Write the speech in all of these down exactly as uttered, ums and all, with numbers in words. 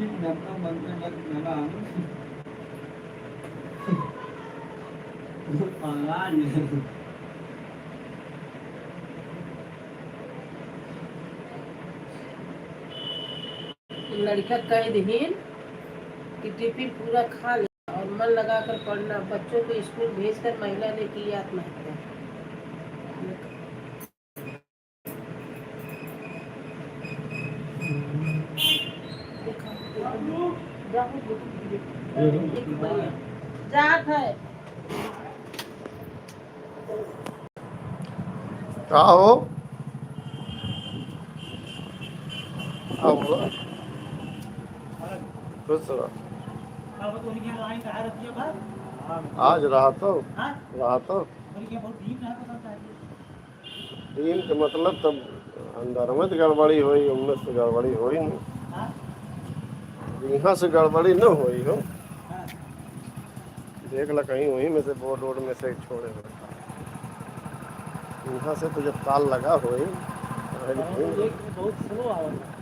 जंतर मंतर मत लगा। पागल। लड़का कह दिहिन कि टिफिन पूरा खा ले और मन लगा कर पढ़ना। बच्चों को स्कूल भेजकर महिला ने की आत्महत्या। जात है। का हो? का बोला? खुश रहो। आज रहा तो, रहा तो। टीम के मतलब तब अंदर में तो गड़बड़ी होई, उनमें से गड़बड़ी होई नहीं। यहाँ से गड़बड़ी न होई हो। देख ला कहीं वहीं में से बोर्ड वोर्ड में से छोड़े हो। यहाँ से तो जब तार लगा होई, तो है नहीं। बहुत स्लो आवत है।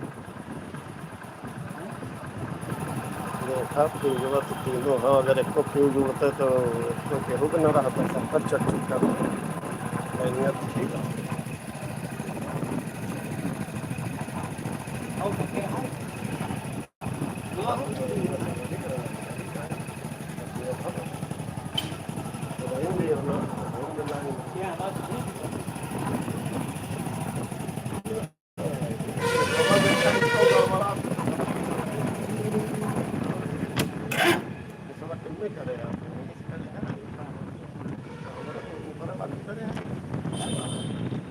देखा, फ्यूजवा तो तीनों है, अगर एको फ्यूज उड़ते तो एको केहू के न रहता, सबकर चकचक कर। बढ़िया, ठीक है।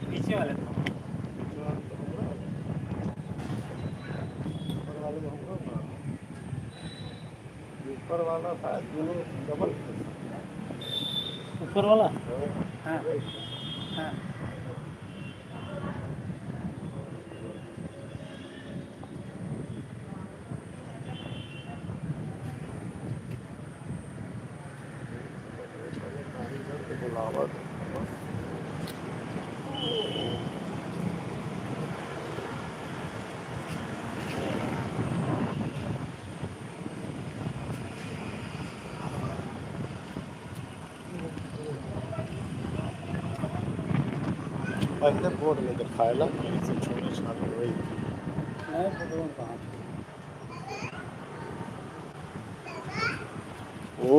पीछे वाले। ऊपर वाला था, दोनों डबल। ऊपर वाला? हाँ। हाँ। हाँ। पहले बोर्ड में दिखाएला, कहीं से छोटे छाप वही। नहीं, फोटो में कहाँ? वो,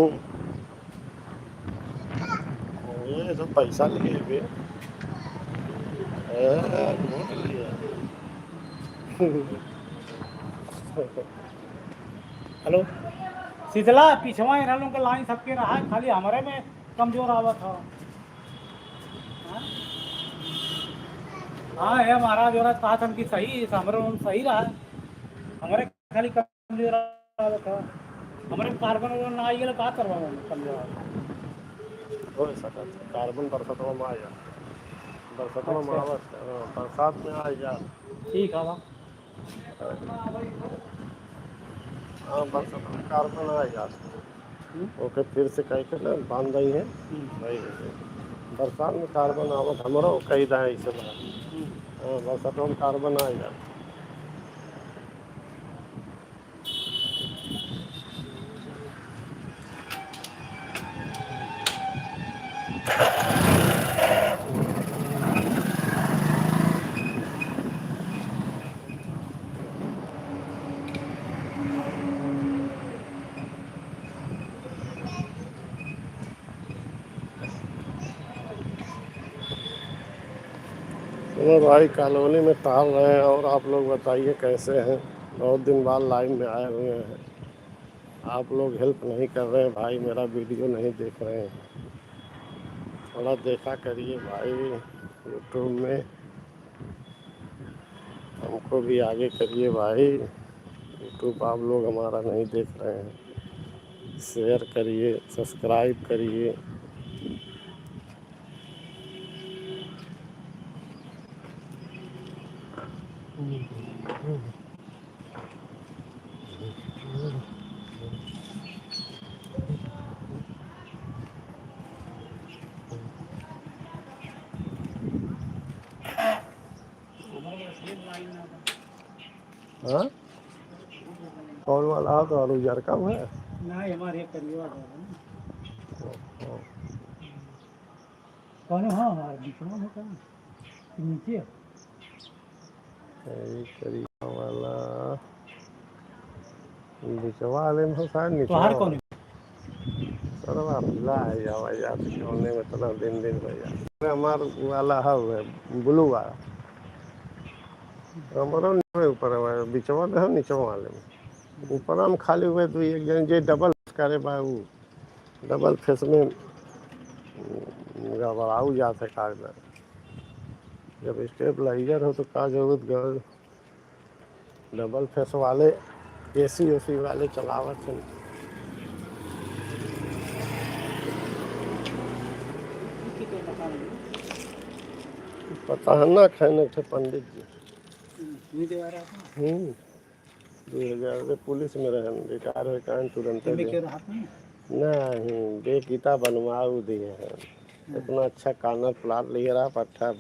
ये तो पैसा लिए हुए। ए, वोट लिए। हेलो, शीतला, पिछवा इन्हन लोग के लाइन सबके रहा है, खाली हमरे में कमजोर आवत ह। हाँ? हाँ, हे महाराज, ओरा कहा था कि सही, हमरे में सही रहा है। हमरे खाली कमजोर आवत ह। हमरे में कार्बन वार्बन ना आई गेल, का करवा हम कमजोर आवत? हो सकत है, कार्बन बरसतवा में आ जा। बरसतवा में अच्छा। आवत, हाँ, बरसात में आ जा। ठीक है, बा। हाँ, बरसात में कार्बन आ जा। हम्म। ओके फिर से कह के ना बांध दई है। हम्म। वही है। बरसात में कार्बन आवत, हमरो कही दा है इसे बात। हम्म। हाँ, बरसात में कार्बन आ जा। चलो भाई, कॉलोनी में टहल रहे हैं और आप लोग बताइए कैसे हैं? बहुत दिन बाद लाइव में आए हुए हैं। आप लोग हेल्प नहीं कर रहे हैं भाई, मेरा वीडियो नहीं देख रहे हैं। थोड़ा देखा करिए भाई YouTube में, हमको भी आगे करिए भाई। YouTube आप लोग हमारा नहीं देख रहे हैं, शेयर करिए, सब्सक्राइब करिए। हाँ? कौन वाला हो तो आलू उजरका हुआ है? नहीं, हमारे एक करिया वाला है ना। ओ, ओ। कौन हो? हमारे बीच में हो कौन? नीचे? यही करिया वाला। बिचवा वाले में हो शायद, निचवा तोहार वाला। कौन है? सरवा भुला है जावा यार, कौने में इतना दिन दिन हो गया। हमार वाला है, वो है, ब्लू वाला। हमारा ऊपर है, बिचवा में है, निचवा वाले में। ऊपर हम खाली हुए दो एक जन जे डबल करे बा, ऊ डबल फेस में, उम, गड़बड़ाऊ जात है कागज। जब स्टेबलाइजर हो तो का जरूरत गरज, डबल फेस वाले एसी ओसी वाले चलावत हैं। पता है ना, खैन एक ठे पंडित जी। हम्म। दो हजार से पुलिस में रहन, रिटायर होए कान तुरंते एमे दे। क्यों रहत नहीं? नहीं, बेकिता बनवाऊ दिए हैं। हाँ। इतना अच्छा कॉर्नर प्लाट लिए रहा, पट्ठा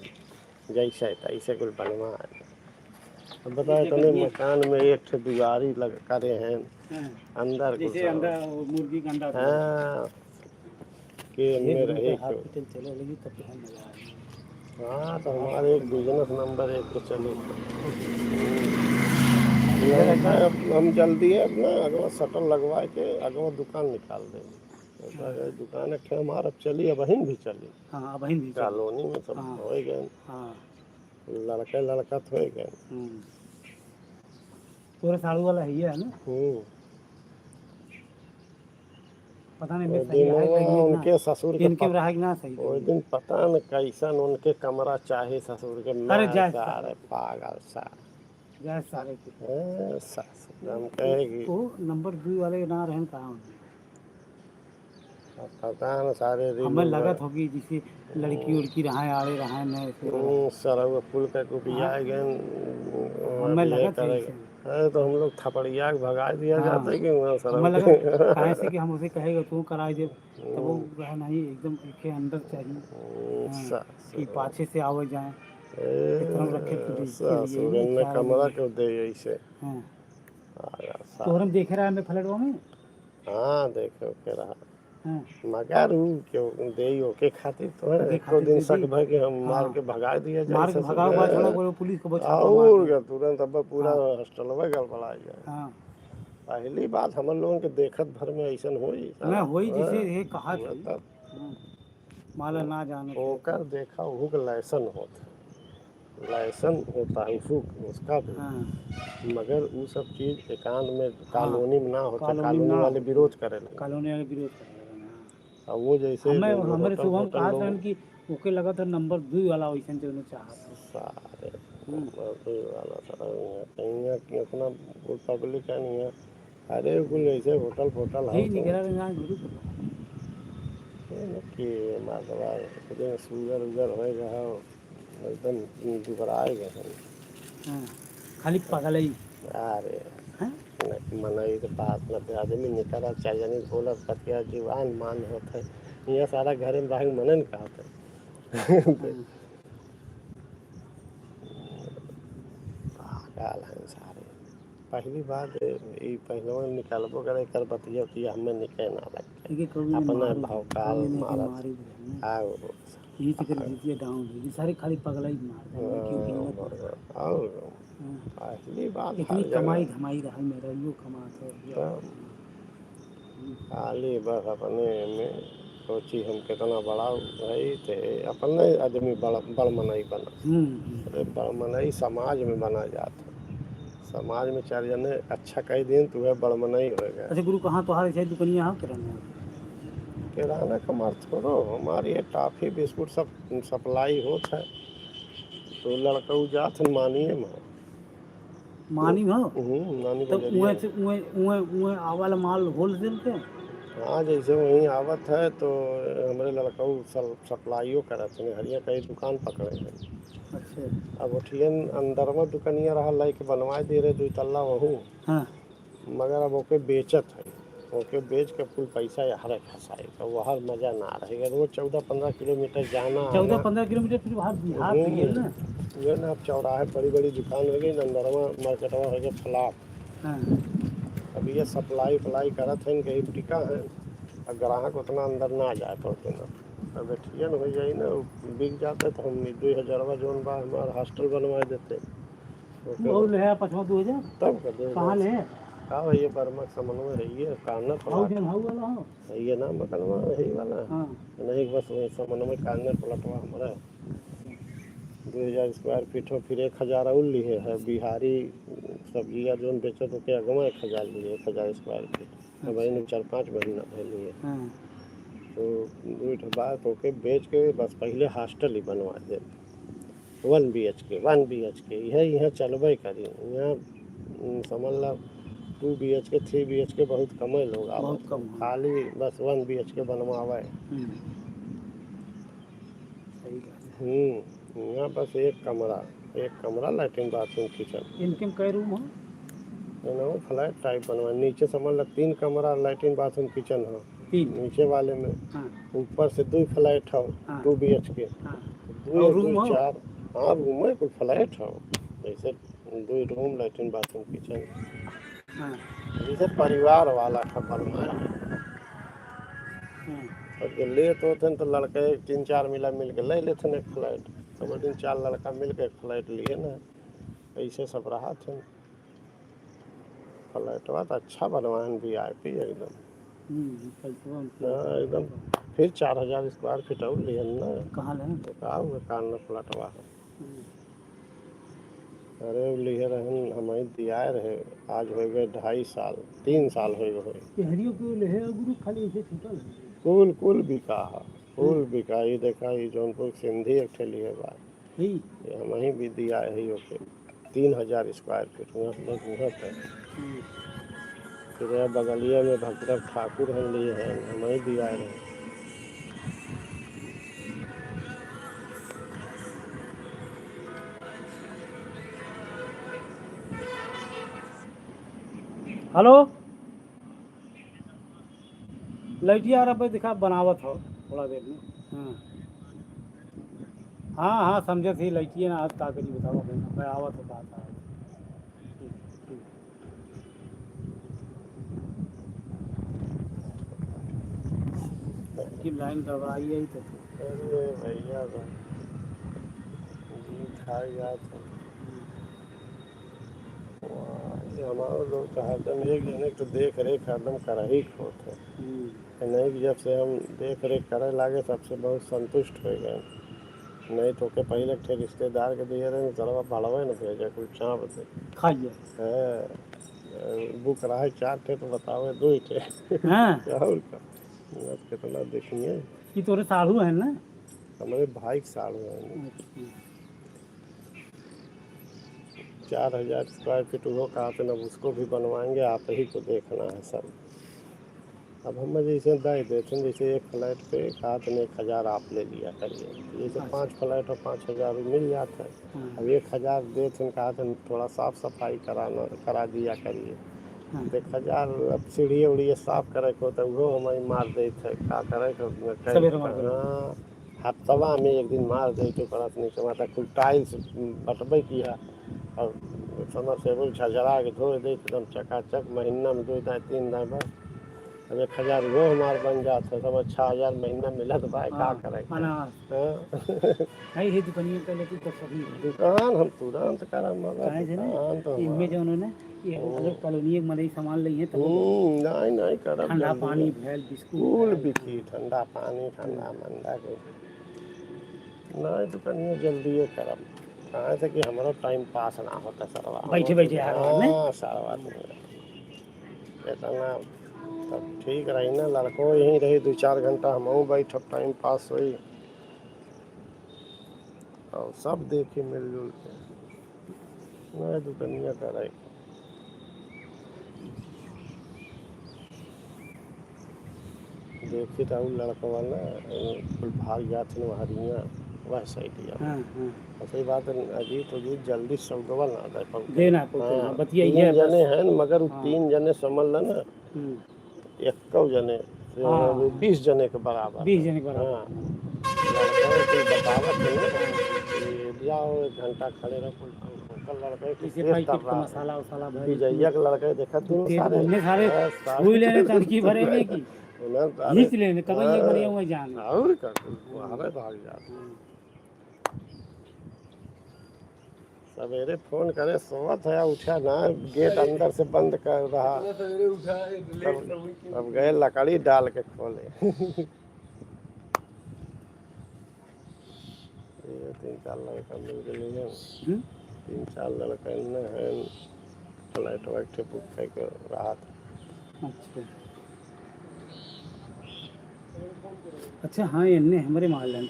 जैसे तैसे कुल बनवा है। अब बताए, इतने मकान में एक ठे दुआरी लग करे हैं, हाँ। अंदर कुछ जैसे अंदर वो मुर्गी का अंडा। हाँ। के ये में रहे के। हॉस्पिटल चले लगी तब तो हम मजा आए। हाँ, तो हमारे एक बिजनेस नंबर एक तो चले। नहीं, अब हम जल्दी है अपना अगवा शटर लगवा के अगवा दुकान निकाल देंगे। हाँ। दुकान एक ठे हमारा अब चली, अबहिन भी चली। हाँ, अबहिन भी चली। कॉलोनी में सब हाँ। हो गए। हाँ। लड़के लड़का तो हो गए। हम्म। तोरे साढ़ू वाला है, ये है ना? हम्म। पता नहीं, वो दिन सही है, वो सही है ना? उनके ससुर के इनके पत-, रहा कि ना सही वो है? दिन पता न कैसन उनके कमरा चाहे ससुर के, अरे मार जाए सारे सारे। पागल सा। जाए सारे के। ए, ससुर, हम कहे कि वो नंबर दू वाले ना रहन कहाँ होंगे? अब पता न सारे रील हमें में लगत होगी जैसे लड़की उड़की रहा है, आड़े रहा है, न ऐसे रहा है। हम्म, सरवा पुल का कुपिया हाँ। गए, हमें ये लगत है करे। ऐसे। अरे, तो हम लोग थपड़िया के भगा दिया हाँ। जाता है कि वहाँ सरवा हमें लगा, काहे से कि हम उसे कहेगा, "तू कराई दे," तब वो हम्म। कहा, "नहीं, एकदम एके अंदर चाहिए।" हम्म, हाँ, सा-, कि सा-, पाछे से आवे जाए। ए, इतना रखे तो देखिए, सा-, ये सुगन नहीं में क्या कमरा है? क्यों दे ऐसे? हाँ। आ, यार, सा-, तोहरन देखे रहा हमें फ्लैटवा में? हाँ, देखे ओके रहा। हाँ। मगर ऊ क्यों देई ओके खातिर तो है, ओके एको खातिर दिन दे शक दी। भय के हम हाँ। मार के भगा दिया जाए मार के ससुर भगाओ, के। बात छोड़ा, बोलो पुलिस को बचा और मार के। क्या, तुरंत अब पूरा हाँ। हॉस्टलवा गड़बड़ा जाए। हाँ। पहली बात हमन लोगन के देखत भर में ऐसन होई, ना होई, हाँ। जैसे ये कहा था। मतलब हाँ। माला ना जाने के। ओकर देखा, ओहू के लाइसेंस होत है। लाइसेंस होता है, उसको, उसका भी। हाँ। मगर उ सब चीज एकांत में, हाँ। कॉलोनी में ना होता, कॉलोनी में कॉलोनी ना वाले होता। विरोध करे लगे। कॉलोनी वाले विरोध करे लगे, हाँ। अब वो जैसे हमें, जो हमरे होटल, शुभम होटल कहा लोग था कि ओके लगा था नंबर दू वाला वैसन जो उन्हें चाहत है। सारे हम्म। नंबर दू वाला सारा यहाँ, कहीं यहाँ की इतना पब्लिक है नहीं है। अरे, कुल ऐसे होटल फोटल है यही तो। निकला रहे यहाँ गुरु। ये न कि मतलब, एकदम सुगर उगर होए रहा, एकदम दुबराए गए हैं। हाँ, खाली पगलई। अरे, हाँ? न, मनई के बात न पे आदमी निकला, चाहे जानी बोलत, बतिया, जुबान मान होत है। यहाँ सारा घरे में रहे, मनन कहत है। हाँ। पागल हैं सारे। पहली बात, ई पहलवा निकालबो करे, एकर बतिया उतिया हमें निके ना लगे। ठीक है, कभी अपना मारू, भौकाल कभी नहीं मारत। मारी भी हमें। आओ। यही से कर जीतिया डाउन है। ये सारे खाली पगला ही मार रहे हैं, क्यों हिम्मत नहीं? हाँ, और हाँ। पहली बात इतनी हर जगह कमाई धमाई रहा, मेरा यो कमात है, ये तब। खाली बस अपने में सोची हम कितना बड़ा भाई थे, अपने आदमी बड़, बड़ मनई बना। हम्म, हम्म। अरे बड़ मनई समाज में बना जात है। समाज में चार जने अच्छा कह दिन तो वह बड़ मनई हो गया। अच्छा गुरु, कहाँ तोहार ऐसे दुकनिया है किराना? किराना का मार थोड़ो, हमारे ये टॉफी बिस्कुट सब सप्लाई होत है। तो लड़का उ जात है मानिए में। मानी हो? हम्म, मानी तब बजरिया। उहे से, उहे, उहे, उहे आवाला माल होलसेल के? हाँ, जैसे वहीं आवत है तो हमरे लड़कऊ सल-, सप्लाइयो करत हैं, हरिया कई दुकान पकड़े हैं। अच्छा। अब उठियन अंदरवा दुकनिया रहा, लाइके बनवाए दे रहे दुई तल्ला वहू। हाँ। मगर अब ओके बेचत है, ओके बेच के कुल पैसा यहरे खसाई, तो वहर मजा ना रहे। रोज चौदह पन्द्रह किलोमीटर जाना, चौदह आना। पन्द्रह किलोमीटर फिर वहाँ बिहार हम्म। से गेल ना। ये ना, अब चौराहे बड़ी बड़ी दुकान हो गई, अंदरवा मार्केटवा हो गया फ्लैट। हाँ। अब ये सप्लाई उप्लाई करत हैं, कहीं टिका है, अब ग्राहक उतना अंदर ना जाए पाते ना। अब एथियन हो जाई ना, बिक जाते तो हम दुई हजारवा जौन बा हमार हॉस्टल बनवा देते। ओके। बहुत ले है, पछवा दो हजार। तब कर दे कहाँ बस। ले है? का भैया, बर्मा के समनवा है, ये कॉर्नर और प्लाट। जौन हऊ वाला हो? है ये ना मकानवा, यही वाला। हाँ। नहीं, बस वही समनवा कॉर्नर प्लाटवा हमारा। दो हजार स्क्वायर फीट हो, फिर एक हजार और लिए है, बिहारी सब्जियाँ जौन बेचत ओके अगवा एक हजार लिए, एक हजार स्क्वायर फीट। अब अच्छा। इन्हें चार पाँच महीना भइल लिए। हाँ। तो दो ठो बार तो ओके बेच के बस पहले हॉस्टल ही बनवा दे, वन बी एच के, वन बी एच के, यह यहाँ चलबे करी। यहाँ, उम, समझ ला, टू बी एच के, थ्री बी एच के बहुत कम है लोग आवत। बहुत कम है। खाली बस वन बी एच के बनवावे। हम्म। सही बात है। हम्म, यहाँ बस एक कमरा, एक कमरा, लैट्रिन, बाथरूम, किचन। इनके में कै रूम हो? इनहू फ्लैट टाइप बनवा, नीचे समझ ला तीन कमरा, लैट्रिन, बाथरूम, किचन हो। तीन? नीचे वाले में। हाँ। ऊपर से दो फ्लैट हो, हाँ। टू बी एच के। हाँ। दो और रूम दो हो? चार, हाँ, रूम है, कुल फ्लैट हो। जैसे दो रूम, लैट्रिन, बाथरूम, किचन। हाँ। जैसे परिवार वाला का बनवा है। हाँ। अब जो लेत होते हैं तो लड़के तीन चार मिला मिल के ले लेते हैं एक फ्लैट। तो वो दिन चार लड़का मिल के एक फ्लैट लिए ना, ऐसे सब रहा थे। फ्लैटवा तो अच्छा बनवाए हैं, वी आई पी एकदम। हम्म, पैसवा उनके हाँ, एकदम। फिर चार हजार स्क्वायर फीट और लिहन ना। कहाँ लेहन? तो का हुआ, कान में फ्लैटवा है। हम्म। अरे, उ लिहे रहन, हमही दियाए रहे, आज होइ गए ढाई साल, तीन साल होइ गए। केहरियो के लिहे गुरु, खाली ऐसे छूटल है? कुल, कुल बिका है, कुल हम्म। बिका। ये देखा, ये जौनपुर सिंधी एक ठे लिहे बा। हम्म। ये हमही भी दियाए है ओके, तीन हजार स्क्वायर फीट हुआ, बस हुआ था। हम्म। फिर यह बगलिया में भगीरथ ठाकुर हम लिए हैं, हमही दियाए रहे। हेलो, लइटिया और अब देखा बनावत हो थोड़ा देर में। हाँ। हाँ, हाँ, समझे थी, लइटिया ना, आज का करी बतावा, मैं आवत हो, बात आवत। ठीक, ठीक। कि लाइन दबाई है तो। अरे भैया, तो जी खा गया था। वाह, ये हमारे लोग तो हरदम एक जने के तो देख रेख हरदम करही के होत है। हम्म। नहीं कि जब से हम देख रेख करे लागे, तब से बहुत संतुष्ट हो गए। नहीं तो के पहले एक ठे रिश्तेदार के दिए रहे, चलवा भड़वे न भेजे, कुछ चाप दे। खाइए। हाँ, बुक रहा है चार ठे तो बतावे दो ही ठे। हाँ। और का? अब कितना देखिए। ये तोरे साढ़ू है ना? हमारे भाई के साढ़ू है ना। अच्छा। चार हजार स्क्वायर फीट वो कहा थे, अब उसको भी बनवाएंगे, आप ही को देखना है सब। अब हम जैसे दे देते हैं, जैसे एक फ्लैट पे कहा थे, एक हजार आप ले लिया करिए, जैसे अच्छा। पाँच फ्लैट हो, पाँच हजार मिल जाता है। हाँ। अब एक हजार देते हैं, कहा थे, थोड़ा साफ सफाई कराना, करा दिया करिए। हाँ। तो एक हजार, अब सीढ़ी उड़िए साफ करे को, तो वो हमारे मार देते हैं, का करे को, सवेरे मार देते हैं। हाँ। हफ्तवा में एक दिन मार देते, पड़त नहीं, तो माता कुल टाइल्स बटबे किया और समरसेबल झझरा के धो दे, एकदम चकाचक, महीना में दो दाएं, तीन दाएं बस। अब एक हजार वो हमार बन जात है, समझ, छः हजार महीना मिलत बा, का हाँ, करे? अनाज। हाँ। नहीं, ये दुकानिया पहले तो सही है। दुकान हम तुरंत करब, मगर काहे से ना, दुकान तो इनमें हमार जो उन्होंने ये हाँ। अगर कॉलोनी एक मनई सामान लइहे, तब हम्म, नहीं, नहीं करब ठंडा जल्दी। पानी भैल, बिस्कुट कुल भैल। बिकी, ठंडा पानी, ठंडा हम्म। मंडा के। नहीं, दुकानिया जल्दिए करब। काहे से कि हमरो टाइम पास ना होता सरवा। बैठे, बैठे हर बार में। हाँ, सरवा में। इतना तब ठीक रही ना, लड़को यहीं रही दो चार घंटा, हमहूँ बैठब, टाइम पास होई। और सब देखी मिलजुल के। नहीं, दुकनिया करे। देखी तो उ लड़कवा ना, ए, कुल भाग जात हन वहरिया, वह साइडिया। हाँ, हाँ। और सही बात है, अजीत, अजीत जल्दी सौदवा ना दे पाऊ। दे ना पाऊ, हाँ, हाँ, बतिया तीन ये है बस। जने हैं, मगर उ हाँ। तीन जने समझ ला ना, हम्म। एक्को जने, हाँ। वो बीस जने के बराबर बीस है। जने के बराबर। हाँ। लड़का कोई बतावत है ना, कि जाओ, एक घंटा खड़े रहो, कुल काम हो। लड़के के जैसे तेज पैकेट के तर्रार। मसाला उसाला भरे। विजैया के लड़के देखत दुनो तेज सारे। उन्हें सारे हाँ, सारे। छुई लेने तनकी भरे में की। उन्हें सारे। खींच लेने, तब ये हाँ, बढ़िया हुआ जान। और का, बाहर भाग जात। हम्म। सवेरे फोन करे, सोवत है, उठा ना, गेट अंदर से बंद कर रहा। इतना सवेरे उठा है, लेट तब, से हुई कि अब गए लकड़ी डाल के खोले। ये तीन चार लड़का मिल के लिए हैं। हम्म? तीन चार लड़का इन्ने हैं, फ्लैट वैट book करके रहा था। अच्छा। अच्छा, हाँ, इन्ने हमरे माल लेन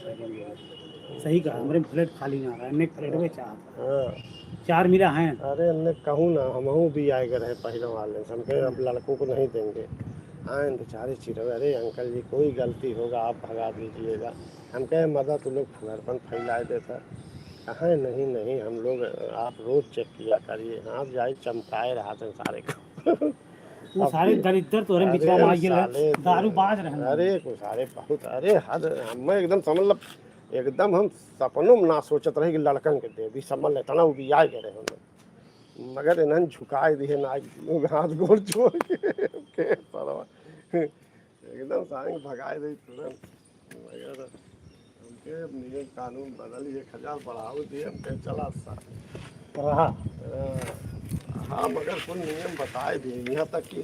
सही कहा, हमरे फ्लैट खाली ना रहा, इन्ने फ्लैट में चार। हाँ। चार मिला है। अरे, इन्ने कहूँ ना, हमहूँ भी आए गए रहे पहले वाले से, हम कहे, "अब लड़कों को नहीं देंगे।" आए बेचारे चिढ़े, "अरे अंकल जी, कोई गलती होगा, आप भगा दीजिएगा।" हम कहे, "मदद तो लोग फुहरपन फैलाए देता।" कहे, "नहीं, नहीं, हम लोग, आप रोज चेक किया करिए।" हाँ, जाए चमकाए रहा था सारे को। वो अब सारे ये दरिद्र तोरे अरे बिचवा में आइए, साले, दारू बाज रहे हैं। अरे, वो सारे बहुत, अरे, हद, हम एकदम समझ लो, एकदम हम सपनों में ना सोचत रहे कि लड़कन के देवी समझ ले, इतना उबियाए गए रहे हम लोग। मगर इन्हन झुकाए दिए ना, लोग हाथ गोड़ जोड़ के, के सरवा। एकदम सारे भगाए दे तुरंत। मगर हमके अब नियम कानून बदल, एक हजार बढ़ाओ दिए, हमके चला सा। रहा। अ, हाँ, मगर कुल नियम बताए दिए, यहाँ तक कि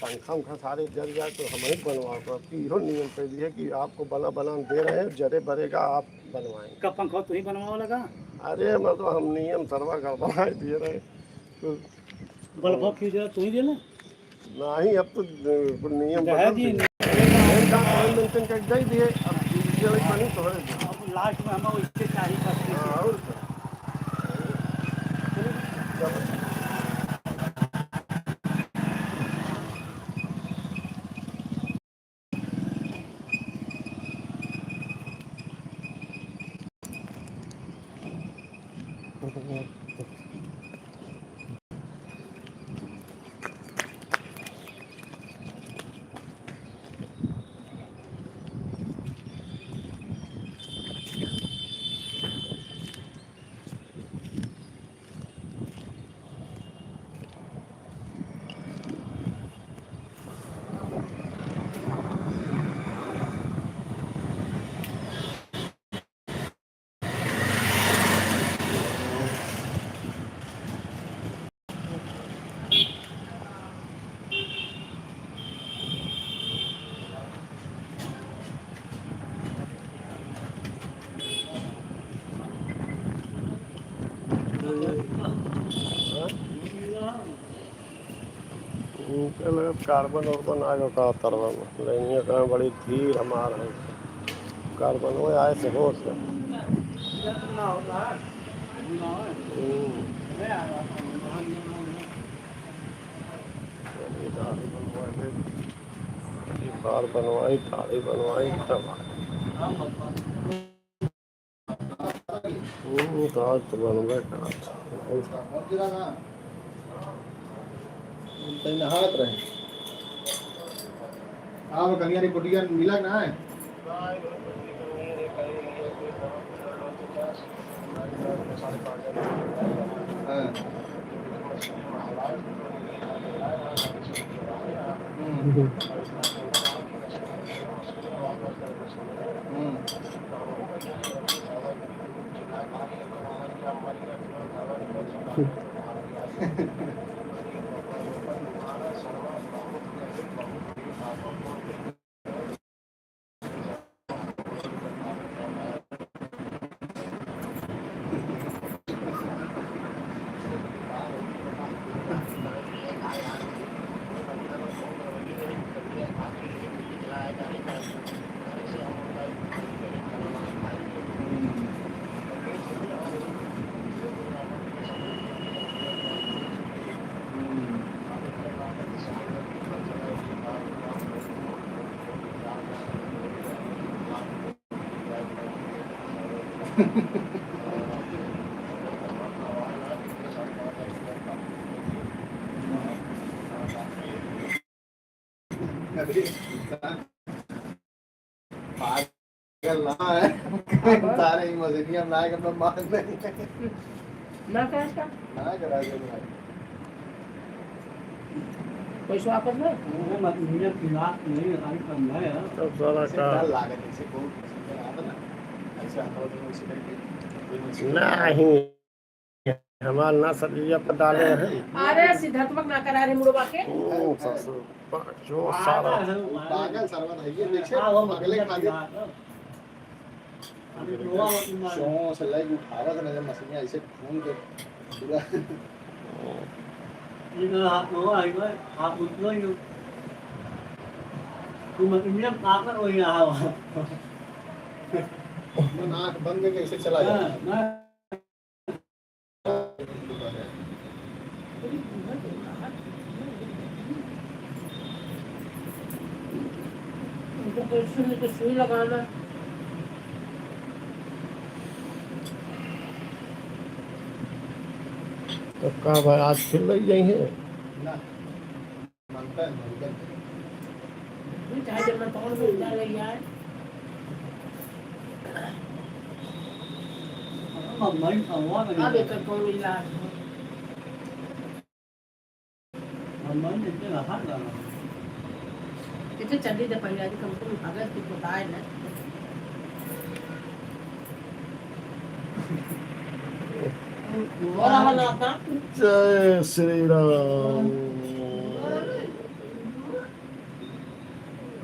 पंखा उंखा सारे जल जाए तो हम ही बनवाओ। तो अब की इहो नियम कर दिए कि आपको बना बना दे रहे हैं, जरे बरेगा आप बनवाएंगे। कब पंखा तू ही बनवाओ लगा? अरे, मतलब हम नियम सरवा गड़बड़ाए दिए रहे। तो बल्ब क्यों जरा तू ही देना? नहीं, अब तो, अ, कुल नियम दहेज बदल ही दिए। नहीं। एक काम करें, मेंटेन कर दे दिए, अब बिजली वाले पानी तो है। अब लास्ट में हम उससे चाही करते हैं। हाँ, और क्या। उनके लगे कार्बन उर्बन आ गया का तरवा में, लेकिन ये कहाँ बड़ी धीर हमार है। कार्बन वो आए से होत है। हम्म। ये दाढ़ी बनवाए थे। ये बार बनवाई, दाढ़ी बनवाई, तब आए। हम्म, तो आज तो बनबे करत। तैं नहात रहे। आव, कनिया रे, कुटिया मिला ना है? हाँ। हम्म। हम्म। पागल ना है। सारे ही मशीनिया में आके अपना मार देंगे। ना कराए का? ना कराए के भाई। पैसा वापस ना? अरे मत, मुझे पिलास नहीं है, खाली कम है। सब साला इसे का डर लागत है, इसे बहुत किसी का आता ना, ऐसे आता हो तो इसे करके, कोई मशीन नहीं, हमार ना सरिया पर डाले हैं। अरे सिद्धार्थवा ना करा रे मुड़वा के। ओ, ससुर, जो सारा। पागल है वो, पागल सरवा है, ये देखे, हाँ, वो पागले के मारे। चों से लाइक उठावत ना जब मशीन ऐसे घूम के पूरा। ये तो हाथ में हुआ, एक बार हाथ उठलो ही हो। तू मशीन में पागल हो गया है वो। मन आँख बंद करके ऐसे चला जाता है। हाँ, मैं उनको कैसे नहीं तो सुई लगाना। तो का भाई, आज फिर लग गई है? ना, मानता है, मानता है। ये चाहे जब मैं कौन बन जा रही है। अब एकर कौन इलाज हो? इसे चली दे पहले, अभी कम से कम भगत की बताए ना। जय श्री राम।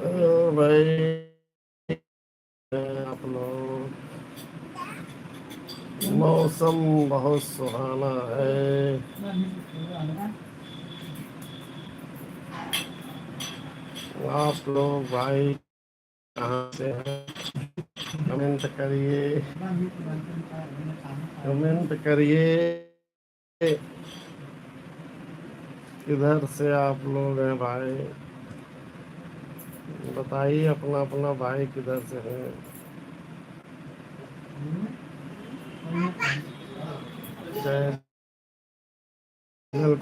ओ भाई, आप लोग, मौसम बहुत सुहाना है। आप लोग भाई कहाँ से हैं? कमेंट करिए, कमेंट करिए। किधर से आप लोग हैं भाई? बताइए अपना अपना भाई किधर से है। चैनल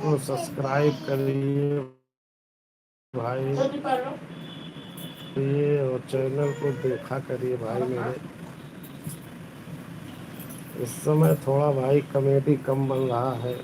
को सब्सक्राइब करिए भाई, ये और चैनल को देखा करिए भाई मेरे। इस समय थोड़ा भाई कॉमेडी कम बन रहा है।